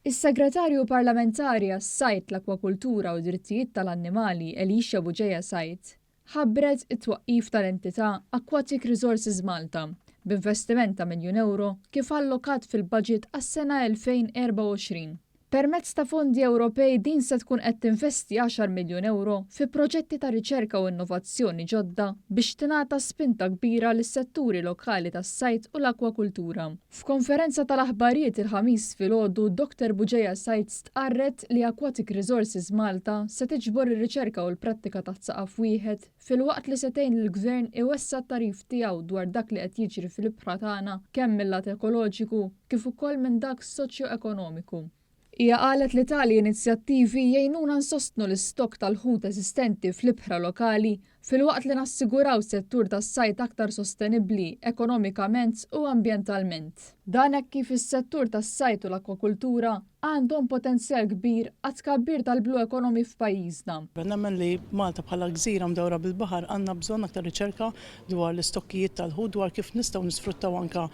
Is-Segretarju Parlamentari għas-Sajd, l-Akwakultura u d-Drittijiet tal-Annimali Alicia Bugeja Said ħabbret it-twaqqif tal-entità Aquatic Resources Malta b'investiment ta' miljun ewro kif allokat fil-baġit għas-sena 2024. Permezz ta' fondi Ewropej din se tkun qed tinvesti għaxar miljun ewro fi proġetti ta' riċerka u innovazzjoni ġodda biex tingħata spinta kbira lis-setturi lokali tas-sajd u l-akwakultura. F'konferenza tal-aħbarijiet il-Ħamis filgħodu, Dr Bugeja Said stqarret li Aquatic Resources Malta se tiġbor ir-riċerka u l-prattika taħt saqaf wieħed filwaqt li se tgħin lill-Gvern iwessa' t-tagħrif tiegħu dwar dak li qed jiġri fl-ibħra tagħna kemm mil-lat ekoloġiku kif ukoll minn dak soċjoekonomiku. Hija qalet li tali inizjattivi jgħinuna nsostnu l-istokk tal-ħut eżistenti fl-ibħra lokali filwaqt li nassiguraw settur tas-sajd aktar sostenibbli ekonomikament u ambjentalment. Dan hekk kif is-settur tas-sajd u l-akkwakultura għandhom potenzjal kbir għat-tkabbir tal-blue economy f'pajjiżna. Nemmen li Malta bħala gżira mdawra bil-baħar għandna bżonn aktar riċerka dwar l-istokkijiet tal-ħut, dwar kif nistgħu nisfruttaw anke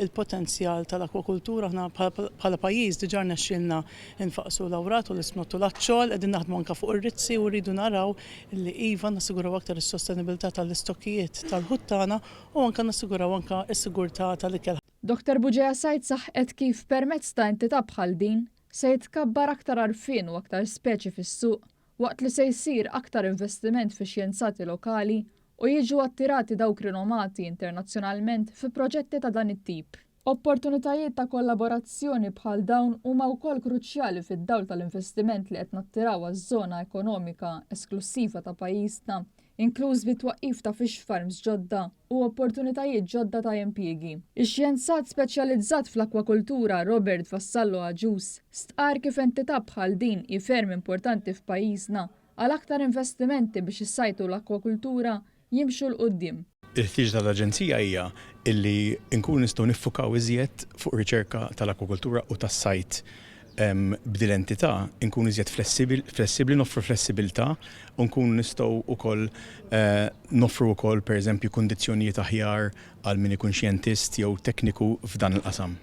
l-potenzjal tal-akwakultura. Aħna bħala pajjiż diġà rnexxielna nfaqqsu l-awrat u l-ismott u l-aċċol, qegħdin naħdmu anke fuq ir-rizzi u rridu naraw li iva nassiguraw aktar is-sostenibilità tal-istokkijiet tal-ħut tagħna u anke nassiguraw anke s-sigurtà tal-ikel. Dottor Bugeja Said saħqet kif permezz ta' entità bħal din se jitkabbar aktar għarfien u aktar speċi fis-suq waqt li se jsir aktar investiment fi xjenzati lokali u jiġu attirati dawk rinomati internazzjonalment fi proġetti ta' dan it-tip. Opportunitajiet ta' kollaborazzjoni bħal dawn huma wkoll kruċjali fid-dawl tal-investiment li qed nattiraw għaż-żona ekonomika esklussiva ta' pajjiżna inkluż bit-twaqqif ta' fish farms ġodda u opportunitajiet ġodda ta' impjiegi. Ix-xjenzat speċjalizzat fl-akkwakultura Robert Vassallo Agius stqarr kif entità bħal din hi ferm importanti f'pajjiżna għal aktar investimenti biex is-sajd u l-akkwakultura jimxu 'l quddiem. Il-ħtieġa tal-Aġenzija hija li nkunu nistgħu niffukaw iżjed fuq riċerka tal-akwakultura u tas-sajd b'din l-entità nkunu iżjed flessibbli, noffru flessibilità u nkunu nistgħu wkoll noffru wkoll pereżempju kundizzjonijiet aħjar għal min ikun xjentist jew tekniku f'dan il-qasam.